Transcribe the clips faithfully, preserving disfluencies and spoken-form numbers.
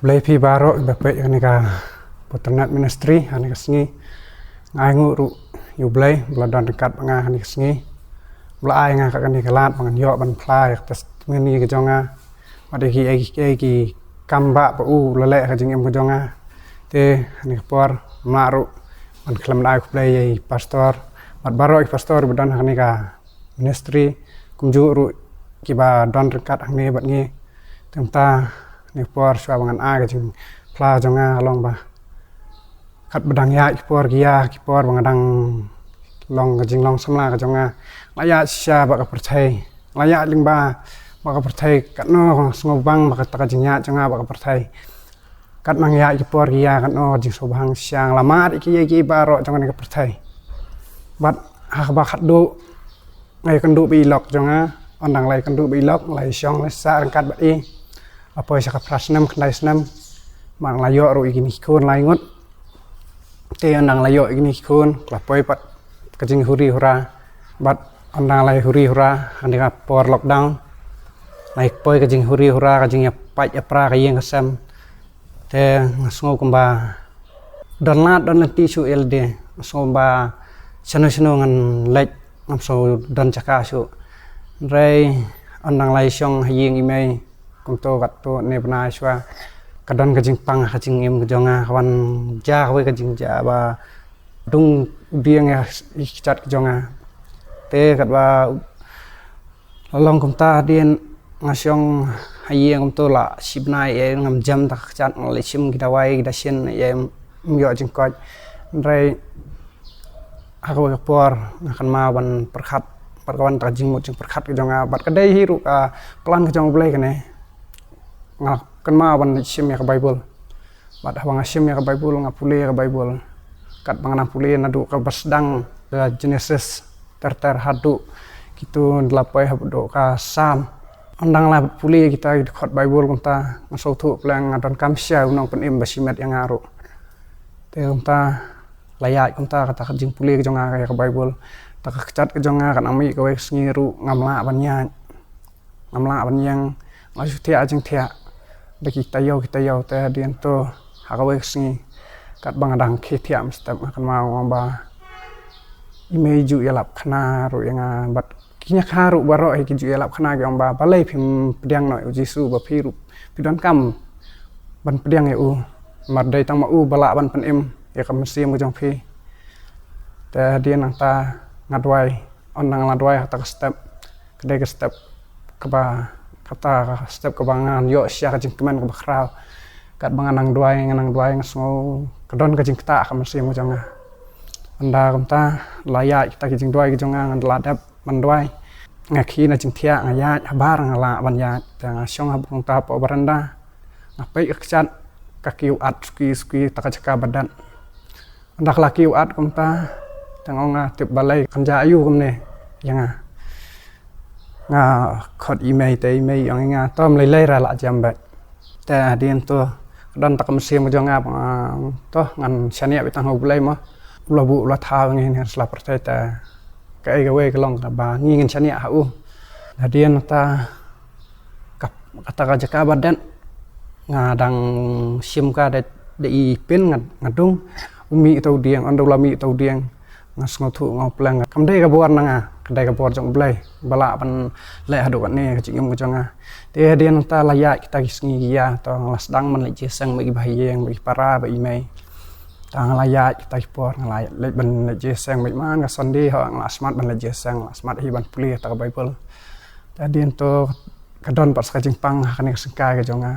Khublei phi baroh ba peit ïa kane ka Butternut Ministry ha kane ka sngi. Nga ainguh ruh ïa U Blei ba la don ryngkat bad nga ha kane ka sngi, ba la ai ïa nga ka kane ka lad ba ngan ïoh ban phla ïa ka testimony ka jong nga bad ïa ki, ïa ki, ïa ki kam ba ba u la leh ha ka jingim ka jong nga. Te ha kane ka por nga ruh ban khlem da ai khublei ïa i pastor bad baroh i pastor ba don ha kane ka ministry, kumjuh ruh kiba don ryngkat hangne bad ngi. Te mynta ha kane ka por shuwa ba ngan ai ka jingphla jong nga ka long ba katba dang ïaid ki por ki ïa ki por ba nga dang long ka jinglong samla ka jong nga, la ïaid shisha bad ka pyrthei. La ïaid lyngba bad ka pyrthei, katno sngewbang bad kata ka jingïaid jong nga bad ka pyrthei. Katba nga ïaid ki por ki ïa, katno jingsngewbang shisha, la mad ïa ki ïa ki baroh jong kane ka pyrthei. Bad ha kaba khatduh nga ïakynduh bad i lok jong nga. Ynda nga la ïakynduh bad i lok, la ïashong la sah ryngkat bad i. La poi sha ka phra snem, khyndai snem. Bad nga la ïoh ruh ïa kine ki khun lai ngut. Te ynda nga la ïoh ïa kine ki khun, la poi pat ka jinghuri hura. Bad ynda nga la huri hura ha kane ka por lockdown, la poi ka jinghuri hura, ka jingïapait ïapra ka ïing ka sem. Te nga sngew kumba don lad don lynti shuh ïa lade. Nga sngew kumba shano shano ngan leit, ngam sngew don jaka shuh. Hynrei ynda nga la ïashong ha ïing i mei, kumto katto ne bnai shuwa, ka don ka jingpang ha ka jingim ka jong nga, ka wan jia kawei ka jingjia ba dung u dieng ïa i kjat ka jong nga. Te katba la long kumta, hadien nga shong ha ïing kumto la shi bnai ïa ngam jem da ka kjat, nga la shim ki dawai ki dashin ïa ym ïoh jingkoit. Hynrei ha kawei ka por nga kynmaw ban pyrkhat bad ka wan da ka jingmut jingpyrkhat ka jong nga bad ka dei hi ruh ka plan ka jong U Blei kane. Nga kynmaw ban shim ïa ka Baibl. Bad haba nga shim ïa ka Baibl, nga pule ïa ka Baibl. Katba nga nang pule naduh kaba sdang ka Genesis ter ter haduh kito, la poi haduh ka Salm. Ynda nga la pule ïa kita ki dkhot Baibl kumta, nga sngewthuh pleng, nga donkam shisha u nongpynim ba shimet ïa nga ruh. Te kumta la ïaid kumta kata ka jingpule ka jong nga ïa ka Baibl. Kata ka kjat ka jong nga kan nang mih kawei ka sngi ruh ngam lah ban ïaid. Ngam lah ban ïeng, nga shu thiah jingthiah da ki taïew ki taïew. Te hadien to ha kawei ka sngi, katba nga dang khie thiah mynstep, nga kynmaw ong ba i mei ju ïalap khana ruh ïa nga bad ki ñiakha ruh baroh hi ki ju ïalap khana, ki ong ba balei phim pdiang noh ïa u Jisu, ba phi ruh phi donkam ban pdiang ïa u, namar dei tang ma u ba lah ban pynim ïa ka mynsiem ka jong phi. Te hadien nangta nga duwai. Ynda nga la duwai ha kata ka step, ka dei ka step kaba, kata ka step kaba ngan ïoh shisha ka jingkmen kaba khraw. Katba nga nang duwai, nga nang duwai, nga sngew ka don ka jingktah ha ka mynsiem ka jong nga. Ynda kumta la ïaid kita ki jingduwai ki jong nga, nga la dep ban duwai. Nga khie na jingthiah, nga ïaid habar nga lah ban ïaid. Te nga shong ha kumta hapoh baranda, nga peit ka kjat, ka kiew at suki suki, kata ka jaka ba dat. Ynda ka la kiew at kumta, te nga ong, nga tip balei, kan jia aiu kumne ïa nga. Nga khot i mei, te i mei i ong ïa nga, to ym lei lei, ra lah jam beit. Te hadien to ka don kata ka mynsiem ka jong nga ba nga, to ngan shaniah beit tang ha U Blei mo. U la buh u la thaw ïa ngi hangne ha sla pyrthei, te kaei kawei ka long kaba ngi ngin shaniah ha u. Hadien ta ka, kata ka jaka ba dat nga dang shim ka da, da i pin, nga, nga dung. U mih uta u dieng, ynda u la mih uta u dieng, nga sngewthuh, nga ong pleng, kam dei ka bor na nga, ka dei ka bor jong U Blei ba lah ban leh haduh katne ka jingim ka jong nga. Te hadien ta la ïaid kita ki sngi ki ïa, to nga la sdang ban leit jingïaseng bad ki bahaïing, bad ki para, bad i mei. Te nga la ïaid kita ki por, nga la leit ban leit jingïaseng bad, man ka Sunday ho nga la smat ban leit jingïaseng, nga la smat hi ban pule kata ka Baibl. Te hadien to ka don pat sa ka jingpang ha kane ka syngkai ka jong nga.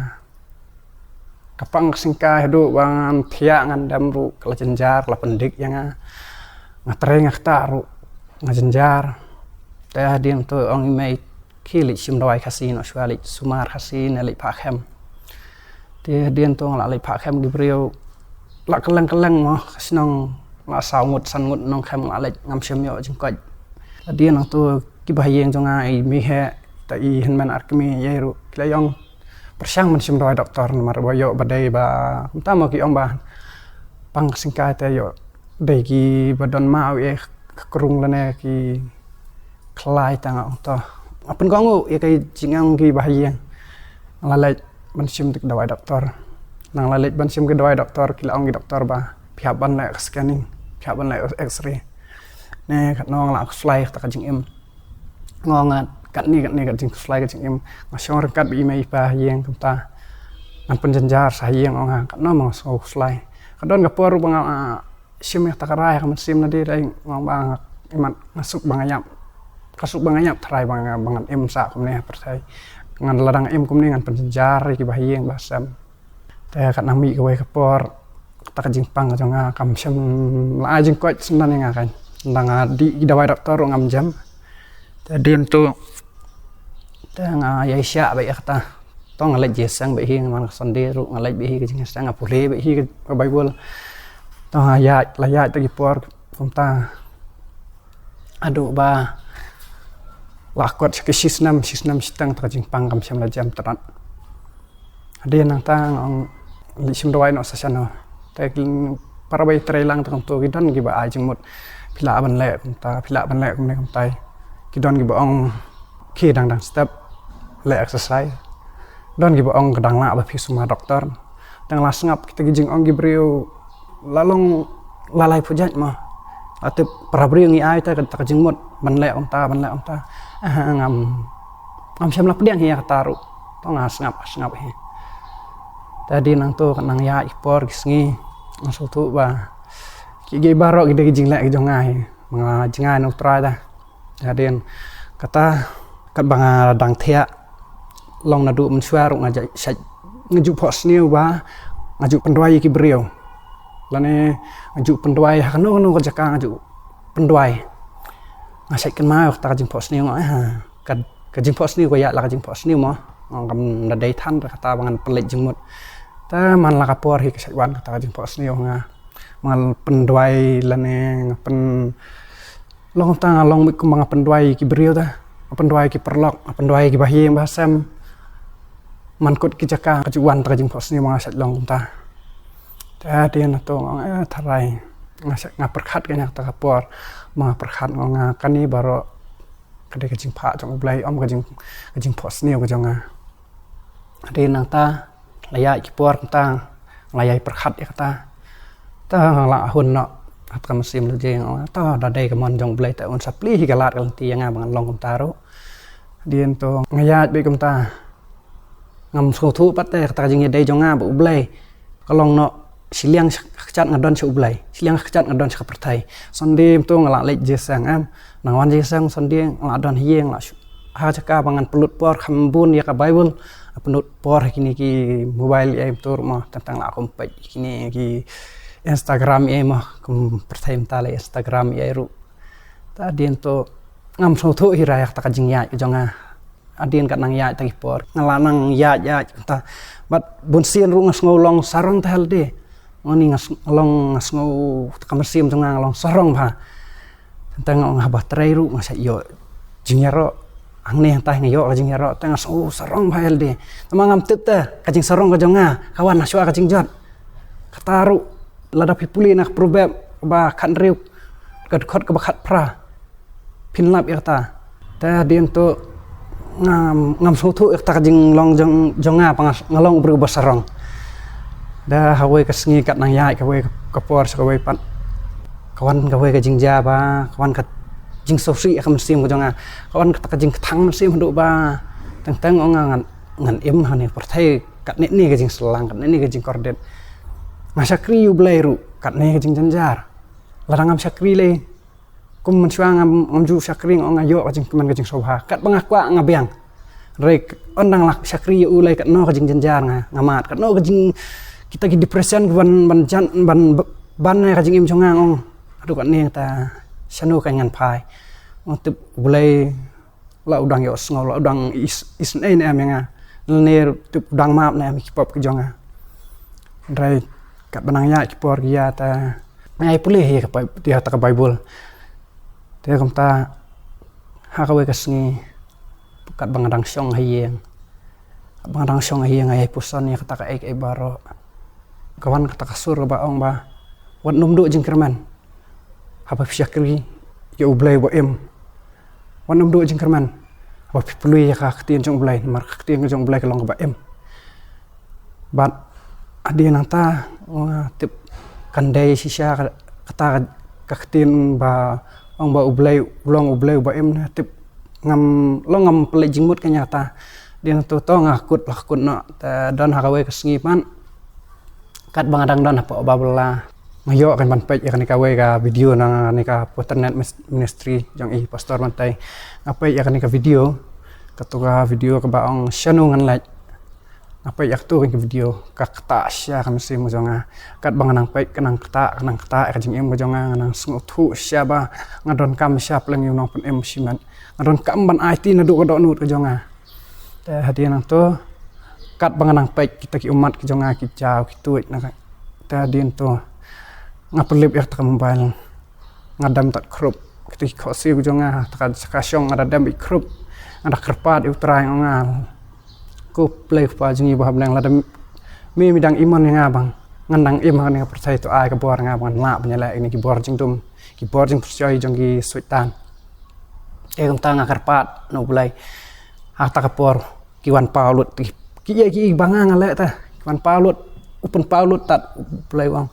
Ka pang ka syngkai haduh ba ngan thiah ngan dem ruh ka la jynjar, ka la pyndik ïa nga. Nga trei nga ktah ruh, nga jynjar. Te hadien to ong i mei, khie leit shim dawai Khasi noh shuwa, leit sumar Khasi ne leit phah khem. Te hadien to nga la leit phah khem, ki briew la kylleng kylleng mo ka shnong, la saw ngut san ngut nongkhem la leit, ngam shym ïoh jingkoit. Hadien nangto ki bahaïing jong nga, i mei heh, ta i hynmen ar kmie, ïa ruh ki la ong pyrshang ban shim dawai doktor, namar ba ïoh ba dei ba, kumta mo ki ong ba pang ka syngkai te ïoh dei kiba don maw ïa ka krung lane ki khlai. Te nga ong to, nga pynkohnguh ïa ka jingong ki bahaïing. Nga la leit ban shim dawai doktor. Nang la leit ban shim ki dawai doktor, ki la ong ki doktor ba phi hap ban leh scanning, phi hap ban leh x-ray. Ne katno nga la khuslai kata ka jingim. Nga ong nga katne katne ka jingkhuslai ka jingim. Nga shong ryngkat bad i mei i pa ha ïing kumta. Ngan pynjynjar sa ha ïing, ong nga katno ma nga sngew khuslai. Ka don ka por ruh ba nga, ah, shim ïa kata ka rai ha ka mynsiem lade, dei nga ong ba nga, imat nga suk ba nga ïap. Ka suk ba nga ïap tharai ba nga, ba ngan im sah kumne ha pyrthei. Ngan, lada nga im kumne ngan pynjynjar ïa ki ba ha ïing ba ha sem. Te kat nang mih kawei ka por, kata ka jingpang ka jong nga kam shym la ai jingkoit syndon ïa nga, kan. Nang nga dih ki dawai doktor ruh ngam jem. Te hadien tu, te nga ïai shah beit ïa kata. To nga leit jingïaseng beit hi, man ka Sunday ruh nga leit beit hi ka jingïaseng, nga pule beit hi ka Baibl. To nga ïaid, la ïaid ta ki por kumta. Haduh ba la kot sha ki shisnem, shisnem shiteng, ta ka jingpang kam shym la jem tyrot. Hadien nangta nga ong leit shim dawai noh sa shano. Te ki para ba ïatrei lang te kumto, ki don kiba ai jingmut, phi lah ban leh kumta, phi lah ban leh kumne kumtai. Ki don kiba ong khie dang dang step, leh exercise. Don kiba ong ka dang lah ba phi sumar doktor. Te nga la sngap kita ki jingong ki briew, la long la laiphew jait mo. La tip para briew ngi ai ta ka, ta ka jingmut ban leh kumta, ban leh kumta. Ah, ngam, ngam shym la pdiang hi ïa kata ruh. To nga sngap, sngap hi. Te hadien nangto kat nang ïaid ki por ki sngi, nga sngewthuh ba kiei kiei baroh ki dei ki jingleh ki jong nga hi. Ma nga jngai na U Trai da. Hadien kata, katba nga dang thiah, long naduh mynshuwa ruh nga ja-, shait, nga ju phohsniew ba nga ju pynduwai ïa ki briew. Lane nga ju pynduwai ha kano kano ka jaka nga ju pynduwai. Nga shait kynmaw kata ka jingphohsniew nga, eh, ka, ka jingphohsniew ka ïaid la ka jingphohsniew mo. Nga kam da dei than da kata ba ngan pynleit jingmut. Te man la ka por hi ka shait wan kata ka jingphohsniew nga. Nga pynduwai lane nga pyn, long ta nga long mih kumba nga pynduwai ki briew ta. Nga pynduwai ki paralok, nga pynduwai ki ba ha ïing ba ha sem. Man kut ki jaka ka ju wan ta ka jingphohsniew ba nga shait long kumta. Te hadien nangto nga ong, eh, tharai. Nga shait, nga pyrkhat kane kata ka por. Ba nga pyrkhat nga ong nga kane baroh ka dei ka jingphah jong U Blei, ym ka jing, ka jingphohsniew ka jong nga. Hadien nangta, la ïaid ki por kumta, la ïai pyrkhat ïa kata. Ta la hun noh, ha ka mynsiem la jing, oh, ta da dei ka mon jong U Blei te un sa plie hi ka lad ka lynti ïa nga ba ngan long kumta ruh. Hadien to nga ïaid beit kumta. Ngam sngewthuh pat te kata ka jingïadei jong nga bad U Blei ka long noh shiliang sha ka kjat nga don sha U Blei, shiliang sha ka kjat nga don sha ka pyrthei. Sunday mynta nga la leit jingïaseng, em, nang wan jingïaseng Sunday nga la don ha ïing, la shu, ha jaka ba ngan pynlut por kham bun ïa ka Baibl, pynlut por ha kine ki mobile ïa mynta ruh mo, tang tang la kum peit kine ki Instagram ïa mo, kum pyrthei mynta la Instagram ïa ruh. Ta hadien to ngam sngewthuh hi ruh ïa kata ka jingïaid ka jong nga. Hadien kat nang ïaid ta ki por, nga la nang ïaid ïaid ta. Bad bun sien ruh nga sngew long sarong ta ha lade. Nga ni nga s-, nga long, nga sngew ta ka mynsiem jong nga nga long sarong bha. Tang nga ong haba trei ruh nga sa ïoh jingïaroh. Hangne hangtai nga ïoh ka jingïaroh, tang nga sngew sarong bha ha lade. Tang ma ngam tip te ka jingsarong ka jong nga ka wan ha shuwa ka jingjot. Kata ruh lada phi pule na ka Proverb ba khathynriew, ka dkhot kaba khatphra, phin lap ïa kata. Te hadien to ngam, ngam sngewthuh ïa kata ka jinglong jong, jong nga ba nga, nga long u briew ba sarong. Da ha kawei ka sngi kat nang ïaid kawei ka, ka por sha kawei pat, ka wan kawei ka jingjia ba, ka wan ka jingsngewsih ha ka mynsiem ka jong nga. Ka wan kata ka jingkthang mynsiem haduh ba teng teng ong nga ngan, ngan im ha kane ka pyrthei katne ne ka jingshillong, katne ne ka jingkordit. Nga shakri ïa U Blei ruh katne ka jingjynjar. Lada ngam shakri lei, kum mynshuwa ngam, ngam ju shakri, nga ong nga ïoh ka jingkmen ka jingsngewbha. Katba nga kwah nga biang. Hynrei ynda nga la shakri ïa U Blei katno ka jingjynjar nga, nga mad. Katno ka jing, kita ki depression ki ban, ban jan, ban, ban ïa ka jingim jong nga, nga ong. Haduh katne kata shano ka ngan phai. Nga tip U Blei la u dang ïohsngew, la u dang is-, isynei ne em ïa nga. Lane tip u dang map ne em ïa ki pop ki jong nga. Hynrei katba nang ïaid ki por ki ïa ta, nga ïai pule hi ka Bai-, ïa ta ka Baibl. Te kumta ha kawei ka sngi, katba nga dang shong ha ïing, katba nga dang shong ha ïing nga ïai puson ïa kata kaei kaei baroh. Ka wan kata ka sur kaba ong ba, wat nym duh jingkyrmen haba phi shakri ïa U Blei ba im. Wat nym duh jingkyrmen haba phi pule ïa ka ktien jong U Blei, namar ka ktien jong U Blei ka long kaba im. Bad Hadien nangta nga tip kan dei shisha ka, kata ka, ka ktien ba ong ba U Blei u long U Blei uba im, nga tip ngam long, ngam pynleit jingmut ka ïa kata. Hadien nangta to nga kut la kut noh. Te don ha kawei ka sngi pat, katba nga dang don hapoh Babla, nga ïoh kan ban peit ïa kane kawei ka video na kane ka Paternet Mis-, Ministry jong i Pastor Mantai. Nga peit ïa kane ka video, kato ka video kaba ong Shano Ngan Leit. Nga peit ïa kato ka video, ka ktah shisha ka mynsiem ka jong nga. Katba nga nang peit, ka nang ktah, ka nang ktah ïa ka jingim ka jong nga, nga nang sngewthuh shisha ba nga donkam shisha pleng ïa u Nongpynim shimet. Nga donkam ban aiti naduh ka dohnud ka jong nga. Te hadien nangta, katba nga nang peit kita ki ummat ki jong nga ki jaw ki tuid na ka. Te hadien nangta nga pynlip ïa kata ka mobile. Nga dem tad khrup. Kita ki khohsiew ki jong nga, ta ka, ka shong nga da dem beit khrup. Nga da kyrpad ïa U Trai, nga ong, Ko Blei Kpa jong ngi ba ha bneng, lada me me dang im ïa nga ba ngan dang im ha kane ka pyrthei, to ai ka bor ïa nga ba ngan lah ban ïaleh ïa kine ki bor jingdum, ki bor jingpyrshoi jong ki Soitan. Te kumta nga kyrpad na U Blei. Ha kata ka por ki wan paw lut ki, ki ïa ki ba nga nga leh te. Ki wan paw lut, u pynpaw lut tad, U Blei u ong,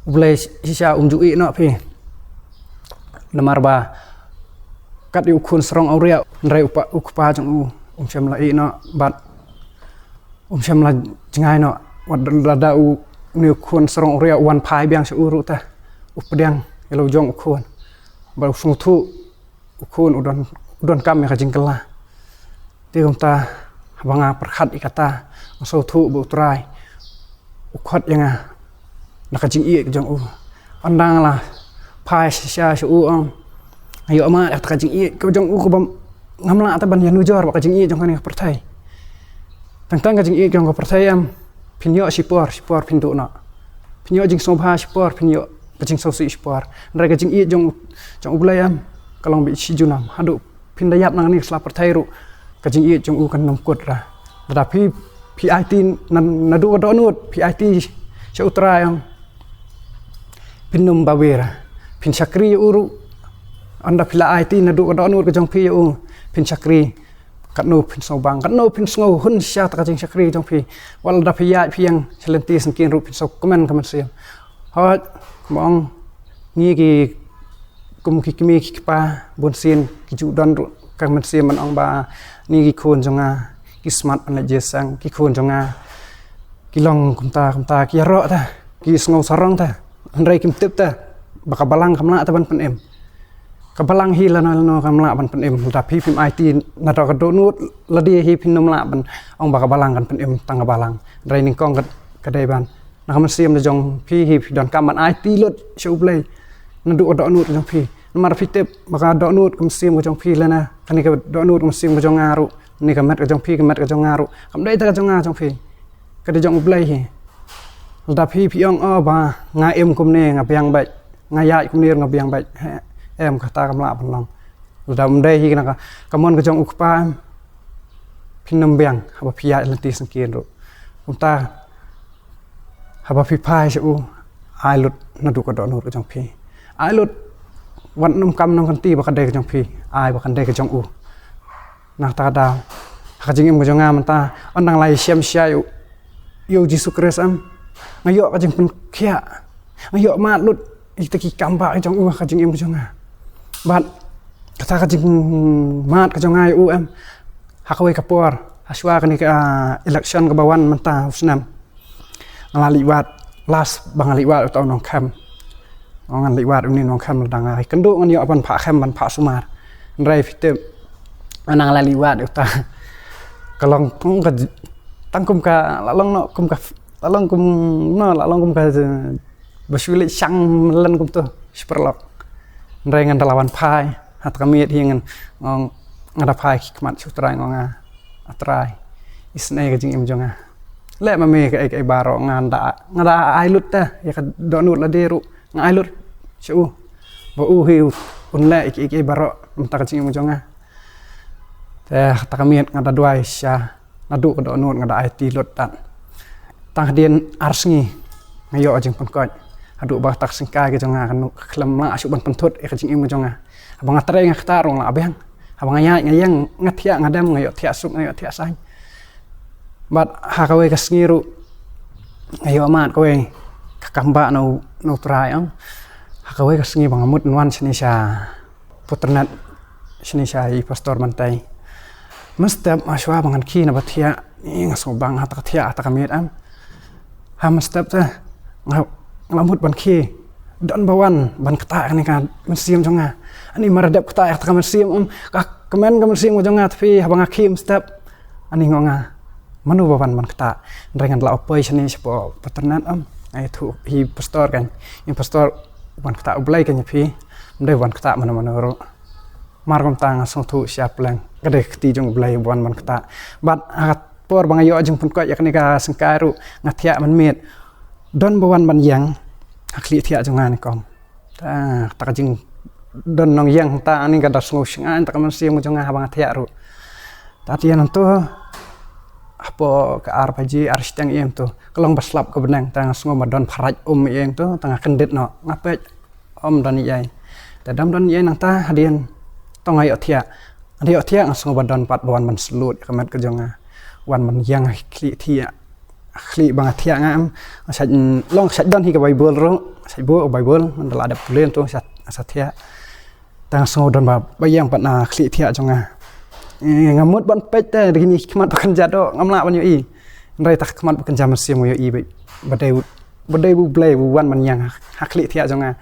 U Blei shisha um ju ïeh noh phi. Namar ba kat ïa u khun sarong awria, hynrei u pa, u kpa jong u um shym la ïeh noh bad um shym la jngai noh. Wat lada u, une u khun sarong awria u wan phai biang sha u ruh te, u pdiang ïa la u jong u khun. Ba u sngewthuh u khun u don, u donkam ïa ka jingkylla. Te kumta, haba nga pyrkhat ïa kata, nga sngewthuh ba U Trai u khot ïa nga na ka jingïeit ka jong u. Ynda nga la phai shisha sha u, ong, nga ïoh mad ïa kata ka jingïeit ka jong u, kaba ngam lah te ban ïanujor bad ka jingïeit jong kane ka pyrthei. Tang tang ka jingïeit jong ka pyrthei em, phin ïoh shipor, shipor phin duh noh. Phin ïoh jingsngewbha shipor, phin ïoh ka jingsngewsih shipor. Hynrei ka jingïeit jong, jong U Blei em, ka long beit shi junom. Haduh phin da ïap na kane ka sla pyrthei ruh, ka jingïeit jong u kan ym kut ra. Lada phi, phi aiti na, naduh ka dohnud, phi aiti sha U Trai, ong, phin ym bawi ra. Phin shakri ïa u ruh. Ynda phi la aiti naduh ka dohnud ka jong phi ïa u, phin shakri. Katno phin sngewbang, katno phin sngewhun shisha ta ka jingshakri jong phi. Wat lada phi ïaid phi ïeng sha lynti syngkien ruh phin sngewkmen ka mynsiem. Hooid, kumba ong, ngi ki, kum ki kmie ki kpa, bunsien ki ju don ruh ka mynsiem ban ong ba ngi ki khun jong nga ki smat ban leit jingïaseng, ki khun jong nga ki long kumta kumta, ki ïaroh te, ki sngew sarong te. Hynrei kim tip te ba ka balang kam lah te ban pynim. Ka balang hi lano lano kam lah ban pynim. Lada phi phim aiti naduh ka dohnud lade hi, phin ym lah ban ong ba ka balang kan pynim tang ka balang. Hynrei nyngkong ka, ka dei ban na ka mynsiem ka jong phi hi, phi donkam ban aiti lut sha U Blei naduh ka dohnud ka jong phi. Namar phi tip ba ka dohnud ka mynsiem ka jong phi lane kane ka dohnud ka mynsiem ka jong nga ruh, ne ka met ka jong phi, ka met ka jong nga ruh, kam dei te ka jong nga jong phi. Ka dei jong U Blei hi. Lada phi phi ong, oh, ba nga im kumne nga biang beit, nga ïaid kumne ruh nga biang beit. He, em, kata kam lah ban long. Lada ym dei hi na ka, ka mon ka jong u kpa, em, phin ym biang haba phi ïaid lynti syngkien ruh. Kumta haba phi phai sha u, ai lut naduh ka dohnud ka jong phi. Ai lut, wat nym kam nongkynti ba ka dei ka jong phi, ai ba kan dei ka jong u. Na kata ka daw, ha ka jingim ka jong nga mynta, ynda nga la ïashem shisha ïa u, ïa u Jisu Khrist, em, nga ïoh ka jingpynkhiah, nga ïoh mad lut ïa kita ki kam ba ka jong u ha ka jingim ka jong nga. Bad kata ka jingmad ka jong nga ïa u, em, ha kawei ka por, ha shuwa kane ka, ah, election kaba wan mynta u snem, nga la leit wad, last ba nga leit wad uta u nongkhem. Ngan leit wad une u nongkhem lada nga ïakynduh ngan ïoh ban phah khem ban phah sumar. Hynrei phi tip, ynda nga la leit wad uta, ka long tang ka, tang kum ka, la long noh kum ka, la long kum, noh, la long kum ka, ba shu leit shang mlien kumto shi paralok. Hynrei ngan da la wan phai, ha kata ka miet hi ngan, nga ong, nga da phai ki khmat sha U Trai, nga ong, ah, ah Trai, isynei ka jingim jong nga. Leh ma me kaei kaei baroh, nga da, nga da ai lut te ïa ka dohnud lade ruh, nga ai lut sha u ba u hi un leh ïa kiei kiei baroh mynta ka jingim jong nga. Te ha kata ka miet nga da duwai shisha, naduh ka dohnud nga da aiti lut tad. Tang hadien ar sngi nga ïoh jingpynkhiah. Haduh ba kata ka syngkai ka jong nga kan khlem lah shuh ban pynthut ïa ka jingim ka jong nga. Haba nga trei nga ktah ruh nga lah biang. Haba nga ïaid nga ïeng nga thiah nga dem, nga ïoh thiah suk nga ïoh thiah saiñ. Bad ha kawei ka sngi ruh nga ïoh mad kawei ka kambah na u, na u Trai, em. Ha kawei ka sngi ba nga mut wan shane sha Putrnat, shane sha i Pastor Bantai. Mynstep, ha shuwa ba ngan khie na ba thiah, nga sngew bang ha ta ka thiah, ha ta ka miet, em. Ha mynstep te nga, nga la mut ban khie. Don ba wan ban ktah ïa kane ka mynsiem jong nga. Ani mar dep ktah ïa kata ka mynsiem, em, ka kmen ka mynsiem jong nga, te phi, haba nga khie mynstep, ani nga ong, mano ba wan ban ktah? Hynrei ngan la poi shane shapoh Putrnat, em. Ai, tu hi pastor kan. Hi pastor, wan ktah U Blei kan ïa phi. Ym dei wan ktah mano mano ruh. Mar kumta nga sngewthuh sha pleng, ka dei ka kti jong U Blei ba wan ban ktah. Bad ha ka por ba nga ïoh jingpynkhiah ïa kane ka syngkai ruh, nga thiah mynmiet. Don ba wan ban ïeng ha khlieh thiah jong nga, ni kong. Ta, ta ka jingdon nongïeng ta, ani ka da sngew shngaiñ ta ka mynsiem jong nga haba nga thiah ruh. Ta, te ïa nangto, hapoh ka ar baje, ar shiteng ïa nangto, ka long ba slap ka bneng, ta nga sngew ba don pharaj um ïa nangto, ta nga kyndit noh, nga peit, ym don ei ei. Te dang ym don ei ei nangta, hadien to nga ïoh thiah. Nga ïoh thiah, nga sngew ba don pat ba wan ban salute ïa ka met ka jong nga. Wan ban ïeng ha khlieh thiah. Khlieh ba nga thiah nga, em. Nga shait, long shait don hi ka Baibl ruh, shait buh ka Baibl, nga da la dep pule nangto, shait, shait thiah. Ta nga sngew don ba, ba ïeng pat na khlieh thiah jong nga. Eh, nga mut ban peit te, da kine ki khmat ba kynja doh, ngam lah ban ïohi. Hynrei ta ka khmat ba kynja mynsiem nga ïohi ba, ba dei, ba dei U Blei ba wan ban ïeng ha, ha khlieh thiah jong nga.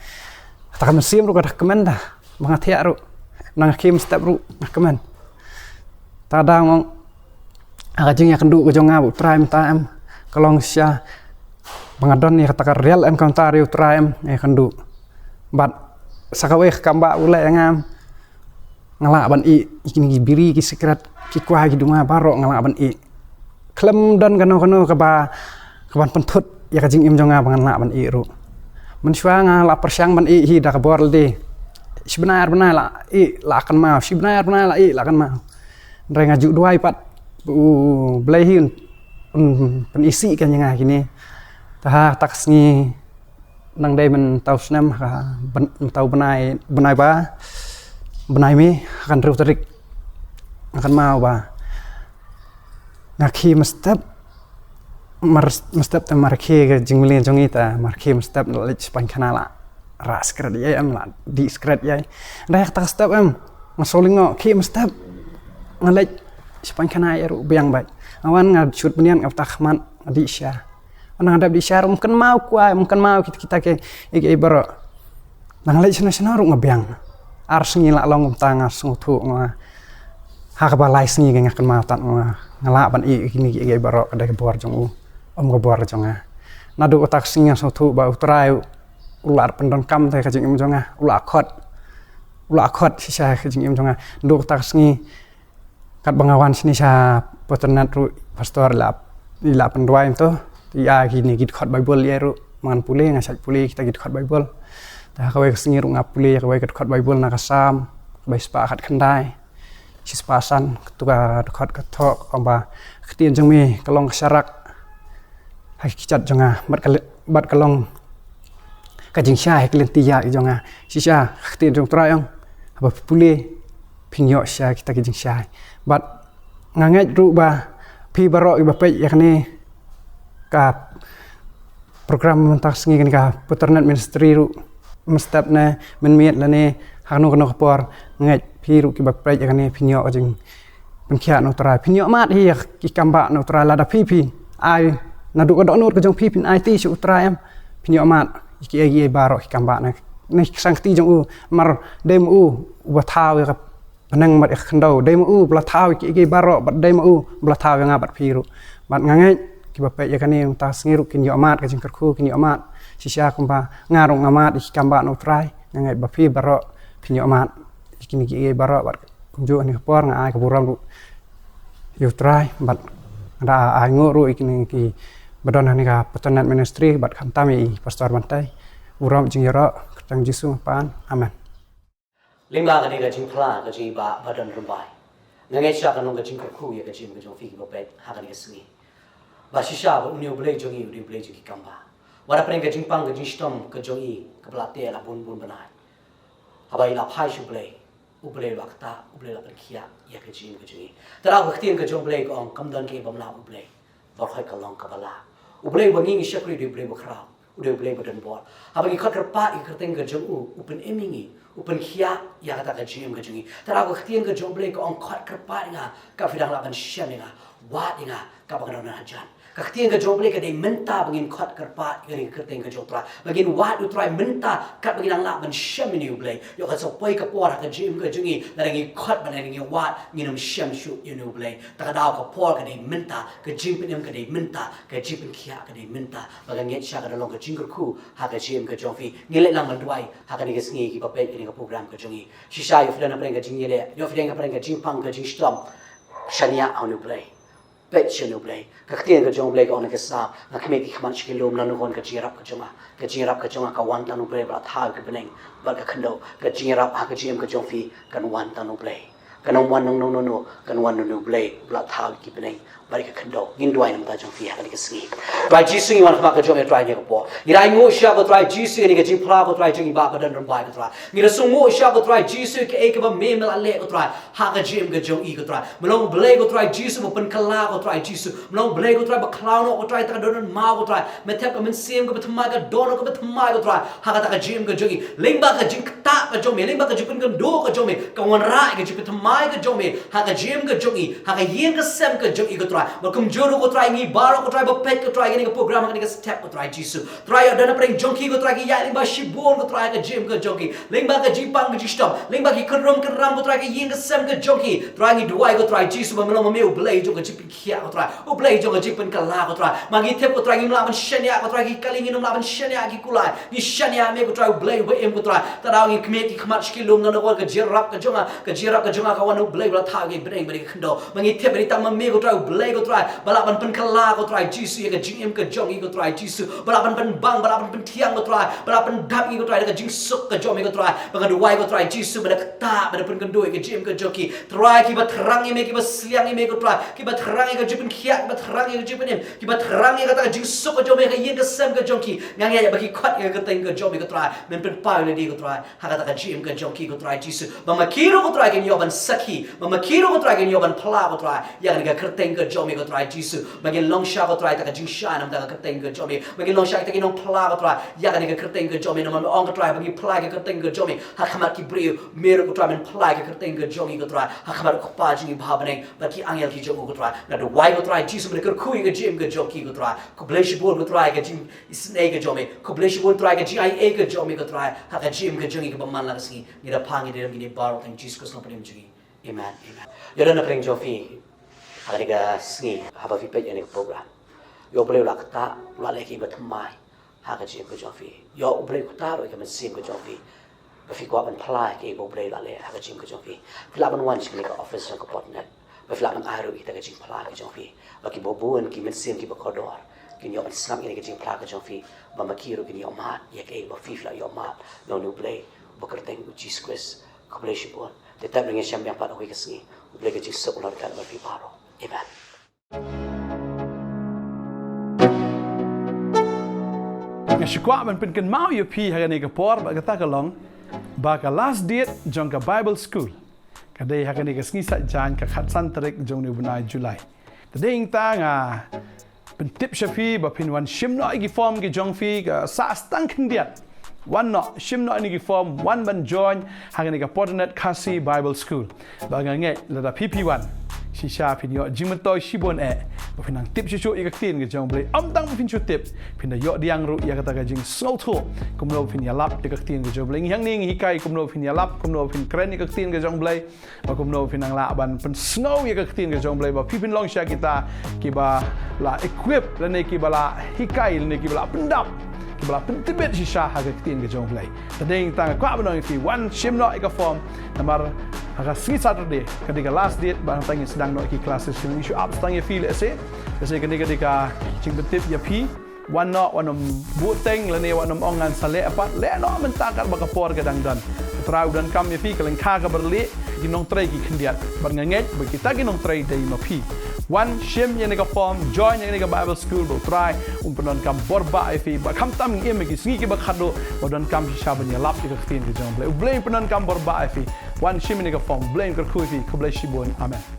Ta ka mynsiem ruh ka da kmen da ba nga thiah ruh. Na nga khie mynstep ruh nga kmen. Ta da nga ong, ha ka jingïakynduh ka jong nga bad U Trai mynta, em, ka long shisha ba nga don ïa kata ka real encounter ïa U Trai, em, ïakynduh. Bad sa kawei ka kambah u leh ïa nga, em, nga lah ban ih ïa kine ki biri, ki sikret, ki kwai, ki duma baroh nga lah ban ih. Khlem don kano kano kaba, kaban pynthut ïa ka jingim jong nga ba ngan lah ban ih ruh. Mynshuwa nga la pyrshang ban ih hi da ka bor lade. Shi bnai ar bnai la ih la kynmaw, shi bnai ar bnai la ih la kynmaw. Hynrei nga ju duwai pat, U Blei hi un, un pynisih kan ïa nga kine. Te ha ta ka sngi, nang dei mynta u snem, ha, byn-, mynta u bnai, bnai ba, bnai May, ha ka hynriew tarik. Nga kynmaw ba nga khie mynstep, mar, mynstep te mar khie ka jingmlien jong ngi, te mar khie mynstep la leit shaphang khana, la rah sikret ïa i, em, la dih sikret ïa i. Hynrei ha kata ka step, em, nga sngewlyngngoh, khie mynstep nga leit shaphang khana ïa ruh biang bad. Nga wan nga shut bniat, nga btah khmat, nga dih sha. Nga dep dih sha ruh ym kynmaw kwai, ym kynmaw kita, kita ki, ki, ki baroh. Nga leit shano shano ruh nga biang. Ar sngi la long kumta, nga sngewthuh nga, ha kaba lai sngi nga kynmaw tad nga, nga lah ban ih kine ki, ki baroh ka dei ka bor jong u, ym ka bor jong nga. Naduh kata ka sngi nga sngewthuh ba U Trai u la pyndonkam te ka jingim jong nga, u la khot, u la khot shisha ka jingim jong nga. Naduh kata ka sngi, katba nga wan shane sha Putrnat ruh, pastor la, i la pynduwai mynta, ïa kine ki dkhot Baibl ïa ruh, ma ngan pule, nga shait pule kita ki dkhot Baibl. Te ha kawei ka sngi ruh nga pule ïa kawei ka dkhot Baibl na ka Salm kaba shispah khatkhyndai, shispah san, katu ka dkhot ka thoh kumba, ka ktien jong me ka long ka sharak ha ki kjat jong nga, bad ka, bad ka long ka jingshai ha ki lynti ïaid jong nga. Shisha ka ktien jong U Trai ong, haba phi pule phin ïoh shisha kita ki jingshai. Bad nga ngeit ruh ba phi baroh kiba peit ïa kane ka program mynta ka sngi, kane ka Putrnat Ministry ruh, mynstep ne mynmiet lane ha kano kano ka por, nga ngeit phi ruh kiba peit ïa kane phin ïoh ka jing pynkhiah na U Trai. Phin ïoh mad hi ïa ki kambah na U Trai lada phi phi ai, naduh ka dohnud ka jong phi phin aiti sha U Trai, em, phin ïoh mad ïa kiei kiei baroh ki kambah na, na ki sangkti jong u. Namar dei ma u uba thaw ïa ka bneng bad ïa ka khyndew. Dei ma u ba la thaw ïa kiei kiei baroh, bad dei ma u ba la thaw ïa nga bad phi ruh. Bad nga ngeit kiba peit ïa kane mynta ka sngi ruh kin ïoh mad ka jingkyrkhu, kin ïoh mad shisha kumba nga ruh nga mad ïa ki kambah na U Trai. Nga ngeit ba phi baroh phin ïoh mad ïa kine kiei kiei baroh, bad kumjuh ha kane ka por nga ai ka burom ruh ïa U Trai, bad nga da ai nguh ruh ïa kine kiba don ha kane ka Putrnat Ministry, bad khamtam ïa i Pastor Bantai. Burom jingïaroh, ha ka kyrteng Jisu nga pan. Amen. Lyngba kane ka jingphla ka jong i Bah Badonrymbai, nga ngeit shisha kan long ka jingkyrkhu ïa ka jingim ka jong phi kiba peit ha kane ka sngi, ba shisha ba une U Blei jong i u dei U Blei jong ki kambah. Wat hapdeng ka jingpang ka jingshitom ka jong i kaba la teh la bun bun bnai, haba i la phai sha U Blei, U Blei u la ktah, U Blei u la pynkhiah ïa ka jingim ka jong i. Te ka ktien ka jong U Blei ka ong, kam don kaei bym lah U Blei, baroh ka long kaba lah. U Blei uba ngi ngi shakri u dei u Blei bakhraw, u dei u Blei badonbor. Haba ngi khot kyrpad ïa ka kyrteng ka jong u, u pynim ïa ngi, u pynkhiah ïa kata ka jingim ka jong ngi. Te ka ktien ka jong u Blei ka ong khot kyrpad ïa nga, ka phi dang lah ban shem ïa nga, wad ïa nga, kaba nga don hajan. Ka ktien ka jong u Blei ka dei mynta ba ngin khot kyrpad ïa ka kyrteng ka jong u Trai, ba ngin wad u Trai mynta, katba ngin nang lah ban shem ïa u Blei. Ïoh ka sa poi ka por ha ka jingim ka jong ngi, lada ngi khot bad lada ngi wad, ngin ym shem shuh ïa u Blei. Te ka daw ka por ka dei mynta, ka jingpynim ka dei mynta, ka jingpynkhiah ka dei mynta. Ba ka ngeit sha ka da long ka jingkyrkhu ha ka jingim ka jong phi. Ngin leit lang ban duwai ha kane ka sngi kiba peit ïa kane ka program ka jong ngi. Shisha ïoh phi don hapdeng ka jingïaleh, ïoh phi don hapdeng ka jingpang ka jingshitom. Shaniah ha u Blei. Peit sha u Blei. Ka ktien ka jong u Blei ka ong ha ka Salm, nga khmih ki khmat sha ki lum, na nukon ka jingïarap ka jong nga. Ka jingïarap ka jong nga ka wan tang na u Blei ba la thaw ïa ki bneng bad ka khyndew. Ka jingïarap ha ka jingim ka jong phi kan wan tang na u Blei. Kan ym wan na uno uno, kan wan na u Blei ba la thaw ïa ki bneng bad ka khyndew. Ngin duwai na ka bynta jong phi ha kane ka sngi. Trai Jisu, ngi wan khmat ka jong me, Trai, ha kane ka por. Ngi da ainguh sha ko Trai Jisu ïa kane ka jingphla ko Trai jong ngi ba ka don rymbai ko Trai. Ngi da sngewnguh sha ko Trai Jisu kaei kaba me me la leh ko Trai ha ka jingim ka jong ngi ko Trai. Me long u Blei ko Trai Jisu ba pynkylla ko Trai Jisu. Me long u Blei ko Trai ba khlaw noh ko Trai, ta ka dohnud maw ko Trai. Me thep ka mynsiem kaba thymmai, ka dohnud kaba thymmai ko Trai ha kata ka jingim ka jong ngi. Lyngba ka jingktah ka jong me, lyngba ka jingpynkynduh ka jong me, ka wanrah ka jingpynthymmai ka jong me ha ka jingim ka jong ngi, ha ka ïing ka sem ka jong ngi ko Trai. Bad kumjuh ruh ko Trai, ngi baroh ko Trai ba peit ko Trai ïa kane ka program ha kane ka step ko Trai Jisu. Trai, ïoh don hapdeng jong ki ko Trai ki ïaid lyngba shibun ko Trai ka jingim ka jong ki. Lyngba ka jingpang ka jingshitom, lyngba ki kynrum kynram ko Trai ka ïing ka sem ka jong ki. Trai, ngi duwai ko Trai Jisu ba me long ma me u Blei jong ka jingpynkhiah ko Trai, u Blei jong ka jingpynkylla ko Trai. Ma ngi thep ko Trai ngim lah ban shaniah ko Trai ki kali, ngim lah ban shaniah ki kulai. Ngi shaniah me ko Trai u Blei uba im ko Trai. Ta daw ngi khmih ki khmat sha ki lum, na nukon ka jingïarap ka jong nga, ka jingïarap ka jong nga ka wan na u Blei ba la thaw ïa ki bneng bad ïa ki khyndew. Ma ngi thep ba dei tang ma me ko Trai u Blei ko Trai ba lah ban pynkylla ko Trai Jisu ïa ka jingim ka jong ngi ko Trai Jisu. Ba lah ban pynbang, ba lah ban pynthiang ko Trai, ba lah pyndap ngi ko Trai da ka jingsuk ka jong me ko Trai. Ba nga duwai ko Trai Jisu ba da ktah, ba da pynkynduh ïa ka jingim ka jong ki. Trai, kiba thrang ïa me, kiba sliang ïa me ko Trai, kiba thrang ïa ka jingpynkhiah, kiba thrang ïa ka jingpynim, kiba thrang ïa kata ka jingsuk ka jong me ha ka ïing ka sem ka jong ki. Nga ngeit ba ki khot ïa ka kyrteng ka jong me ko Trai, men pynpaw ïa lade ko Trai ha kata ka jingim ka jong ki ko Trai Jisu. Ba ma ki ruh ko Trai kin ïoh ban sakhi, ba ma ki ruh ko Trai kin ïoh ban phla ko Trai ïa kane ka kyrteng ka jong me ko Trai Jisu. Ba ngin long sha ko Trai ta ka jingshai namar ka kyrteng ka jong me. Ba ngin long sha kita ki nongphla ko Trai ïa kane ka kyrteng ka jong me, namar me ong ko Trai ba ngi phla ïa ka kyrteng ka jong me ha khmat ki briew, me ruh ko Trai men phla ïa ka kyrteng ka jong ngi ko Trai ha khmat u Kpa jong ngi ba ha bneng bad ki angel ki jong u ko Trai. Nga duwai ko Trai Jisu ba men kyrkhu ïa ka jingim ka jong ki ko Trai. Khublei shibun ko Trai ka jing isynei ka jong me. Khublei shibun Trai ka jingaiei ka jong me ko Trai ha ka jingim ka jong ngi kaba man la ka sngi. Ngi da pan ngi da ïam kine baroh tang ha u Jisu Khrist u nongpynim jong ngi. Amen. Amen. Ïoh don hapdeng jong phi ha kane ka sngi haba phi peit ïa kane ka program. Ïoh u Blei u la ktah, u la leh kiba thymmai ha ka jingim ka jong phi. Ïoh u Blei u ktah ruh ïa ka mynsiem ka jong phi ba phi kwah ban phla ïa kiba u Blei u la leh ha ka jingim ka jong phi. Phi lah ban wan sha kane ka office jong ka Portnet ba phi lah ban ai ruh ïa kita ka jingphla ka jong phi. Ba kiba bun ki mynsiem kiba kordor kin ïoh ban sngap ïa kane ka jingphla ka jong phi, ba ma ki ruh kin ïoh mad ïa kiba phi phi la ïoh mad na une u Blei uba kyrteng u Jisu Khrist. Khublei shibun. Te tang ngin ïashem biang pat ha kawei ka sngi. U Blei ka jingsuk un long ryngkat bad phi baroh. Amen. Nga shu kwah ban pynkynmaw ïa phi ha kane ka por bad kata ka long ba ka last date jong ka Bible School ka dei ha kane ka sngi Saitjaiñ ka khatsan tarik jong une u bnai July. Te dei nangta nga pyntip sha phi ba phin wan shim noh ïa ki form ki jong phi ka sah tang khyndiat. Wan noh, shim noh ïa ki form, wan ban join ha kane ka Portnet Khasi Bible School. Ba nga ngeit lada phi phi wan, shisha phin ïoh jingmyntoi shibun eh. Ba phin nang tip shuh shuh ïa ka ktien ka jong u Blei. Ym tang ba phin shu tip, phin da ïoh pdiang ruh ïa kata ka jingsngewthuh kumno phin ïalap ïa ka ktien ka jong u Blei. Ngi hangne ngi hikai kumno phin ïalap, kumno phin kren ïa ka ktien ka jong u Blei. Ba kumno phin nang lah ban pynsngew ïa ka ktien ka jong u Blei, ba phi phin long shisha kita kiba la equip lane kiba la hikai lane kiba la pyndap, kiba la pyntbit shisha ha ka ktien ka jong u Blei. Te dei nangta nga kwah ban ong ïa phi, wan shim noh ïa ka form namar ha ka sngi Saturday ka dei ka last date ba hangta ngin sdang noh ïa ki classes. Ngi shu ap tang ïa phi lehse, lehse kane ka dei ka jingpyntip ïa phi. Wan noh, wat nym buhteng lane wat nym ong ngan sa leh pat, leh noh mynta katba ka por ka dang don. U Trai u donkam ïa phi, ka lyngkha kaba rlieh, ki nongtrei ki khyndiat. Bad nga ngeit ba kita ki nongtrei dei ma phi. Wan shim ïa kane ka form, join ïa kane ka Bible School, ba U Trai un pyndonkam borbah ïa phi. Bad khamtam ngi im ha ki sngi kiba khadduh, ba donkam shisha ban ïalap ïa ka ktien ka jong U Blei. U Blei un pyndonkam borbah ïa phi. Wan shim ïa kane ka form, U Blei un kyrkhu ïa phi. Khublei shibun. Amen.